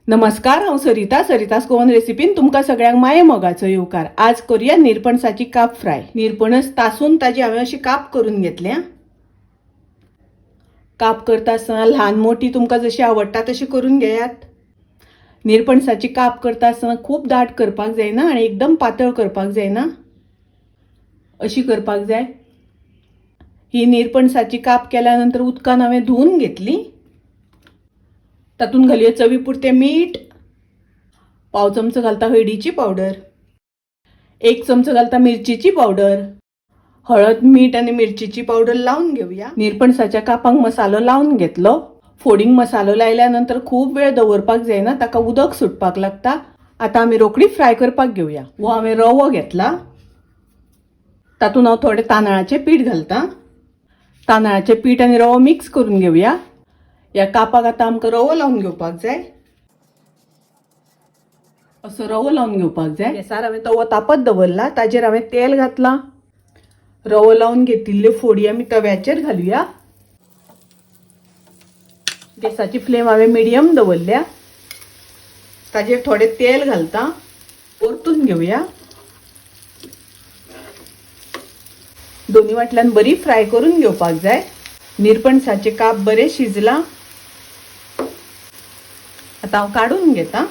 नमस्कार, हांव सरिता. सरितास गोवन रेसिपीन तुमकां सगळ्यांक माये मोगाचो येवकार. आज करूया निरपणसाची काप फ्राय. निरपणस तासून ताजी हांवें अशी काप करून घेतल्या. काप करता आसतना ल्हान मोठी तुमकां जशी आवडटा तशी करून घेयात. निरपणसाची काप करता आसतना खूब दाट करपाक जायना आनी एकदम पातळ करपाक जायना, अशी करपाक जाय. ही निरपणसाची काप केल्या नंतर उदकान हांवें धुवन घेतली. तातूंत घालया चवी पुरतें मीठ, पाव चमचो घालता हळदीची पावडर, 1 चमचो घालता मिरचीची पावडर. हळद, मीठ आनी मिरचीची पावडर लावन घेवया. निरपणसाच्या कापांक मसालो लावन घेतलो. फोडींक मसालो लायल्या नंतर खूब वेळ दवरपाक जायना, ताका उदक सुटपाक लागता. आतां आमी रोखडी फ्राय करपाक घेवया. हो हांवें रवो घेतला, तातूंत हांव थोडें तांदळाचें पीठ घालता. तांदळाचें पीठ आनी रवो मिक्स करून घेवया. ह्या कापाक आतां आमकां रवो लावन घेवपाक जाय. असो रवो लावन घेवपाक जाय. गॅसार हांवें तवो तापत दवरला, ताजेर हांवें तेल घातलां. रवो लावन घेतिल्ल्यो फोडी आमी तव्याचेर घालुया. गॅसाची फ्लेम हांवें मिडियम दवरल्या. ताजेर थोडें तेल घालता, परतून घेवया. दोन्ही वाटल्यान बरी फ्राय करून घेवपाक जाय. निरपणसाचे काप बरे शिजला, आतां हांव काडून घेता.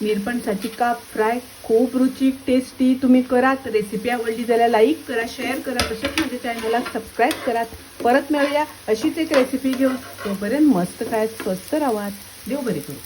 निरपणसाची काप फ्राय खूब रुचीक, टेस्टी. तुमी करात. रेसिपी आवडली जाल्यार लाईक करा, शेअर करा, तशेंच माझ्या चॅनलाक सबस्क्राईब करात. परत मेळुया अशीच एक रेसिपी घेवन. तोपर्यंत मस्त खायात, स्वस्थ रावात. देव बरें करूं.